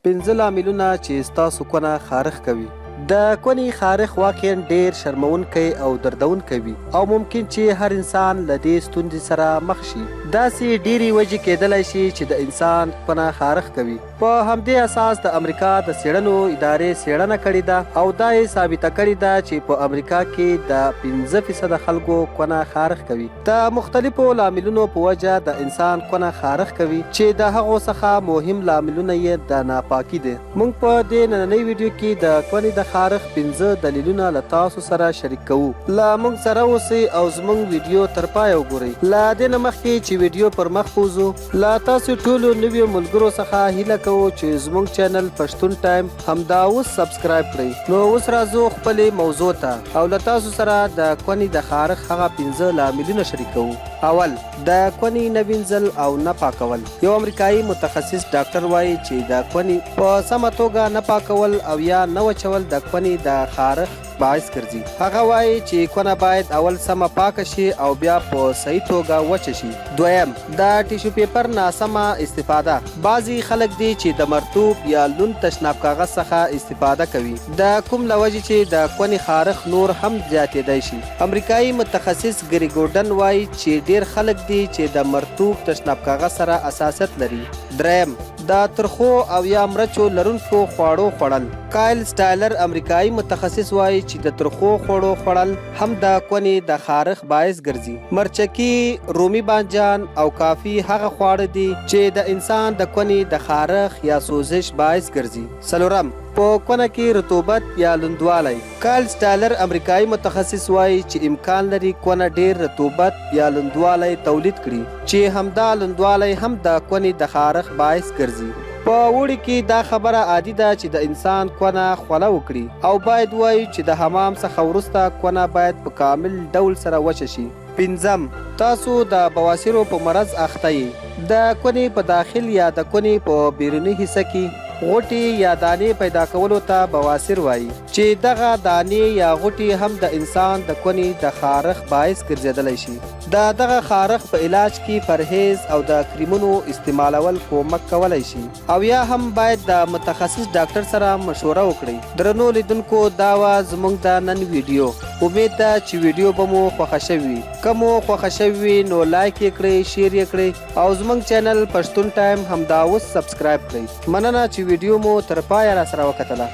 پنځه لاملونه چې ستاسو کونه خارښ کوي. د کونې خارښ واقعا ډېر شرموونکی او دردونکی وي او ممکن چې هر انسان له دې ستونزې سره مخ شي. داسې ډېرې وجې کېدلای شي چې د انسان کونه خارښ کوي. په همدې اساس د امریکا د څېړنو ادارې څېړنه کړې ده او دا یې ثابته کړې ده چې په امریکا کې د پنځه فیصده خلکو کونه خارښ کوي. د مختلفو لاملونو په وجه د انسان کونه خارښ کوي چې د هغو څخه مهم لاملونه یې د ناپاکي دی. موږ په دې نننۍ ویډیو کې د کونې د خارښ پنځه دلیلونه له تاسو سره شریک کوو. له موږ سره اوسئ او زموږ ویډیو تر پایه وګورئ. له دې نه مخکې چې ویډیو پر مخ بوځو، له تاسو ټولو نویو ملګرو څخه هیله کوو چې زموږ چینل پښتون ټایم همدا اوس سبسکرایب کړئ. نو اوس راځو خپلې موضوع ته او له تاسو سره د کونې د خارښ هغه پنځه لاملونه شریکوو. اول، د کونې نه وینځل او نه پاکول. یو امریکایي متخصص ډاکټر وایي چې د کونې په سمه توګه نه پاکول او یا نه وچول د کونې د خارښ باعث ګرځي. هغه وايي چې کونه باید اول سمه پاکه شي او بیا په صحیح توګه وچه شي. دویم، د ټیشو پیپر ناسمه استفاده. بعضي خلک دي چې د مرطوب یا لوند تشناب کاغذ څخه استفاده کوي د کوم له وجې چې د کونې خارښ نور هم زیاتیدای شي. امریکايي متخصص ګري ګورډن وايي چې ډیر خلک دي چې د مرطوب تشناب کاغذ سره حساسیت لري. دریم، د ترخو او یا مرچو لرونکو خواړو خوړل. کایل سټایلر امریکايي متخصص وايي چې د ترخو خوړو خوړل هم د کونې د خارښ باعث ګرځي. مرچکي، رومي بانجان او کافي هغه خواړه دي چې د انسان د کونې د خارښ یا سوزش باعث ګرځي. څلورم، په کونه کې رطوبت یا لوندوالی. کایل سټایلر امریکايي متخصص وايي چې امکان لري کونه ډېر رطوبت یا لوندوالی تولید کړي چې همدا لوندوالی هم د کونې د خارښ باعث ګرځي. په اوړي کې دا خبره عادي ده چې د انسان کونه خوله وکړي او باید ووایو چې د حمام څخه وروسته کونه باید په کامل ډول سره وچه شي. پنځم، تاسو د بواسیرو په مرض اخته یئ. د کونې په داخل یا د کونې په بیروني حصه کې غوټې یا دانې پیدا کولو ته بواسیر وايي چې دغه دانې یا غوټې هم د انسان د کونې د خارښ باعث ګرځیدلی شي. د دغه خارښ په علاج کې پرهیز او د کریمونو استعمالول کومک کولای شي او یا هم باید د متخصص ډاکټر سره مشوره وکړئ. درنو لیدونکو دا وه زموږ د نن ویډیو امید ده چې ویډیو به مو خوښه شوې وي که مو خوښه شوې وي نو لایک یې کړئ شیر یې کړئ او زموږ چینل پښتون ټایم همدا اوس سبسکرایب کړئ مننه چې ویډیو مو تر پایه راسره وکتله.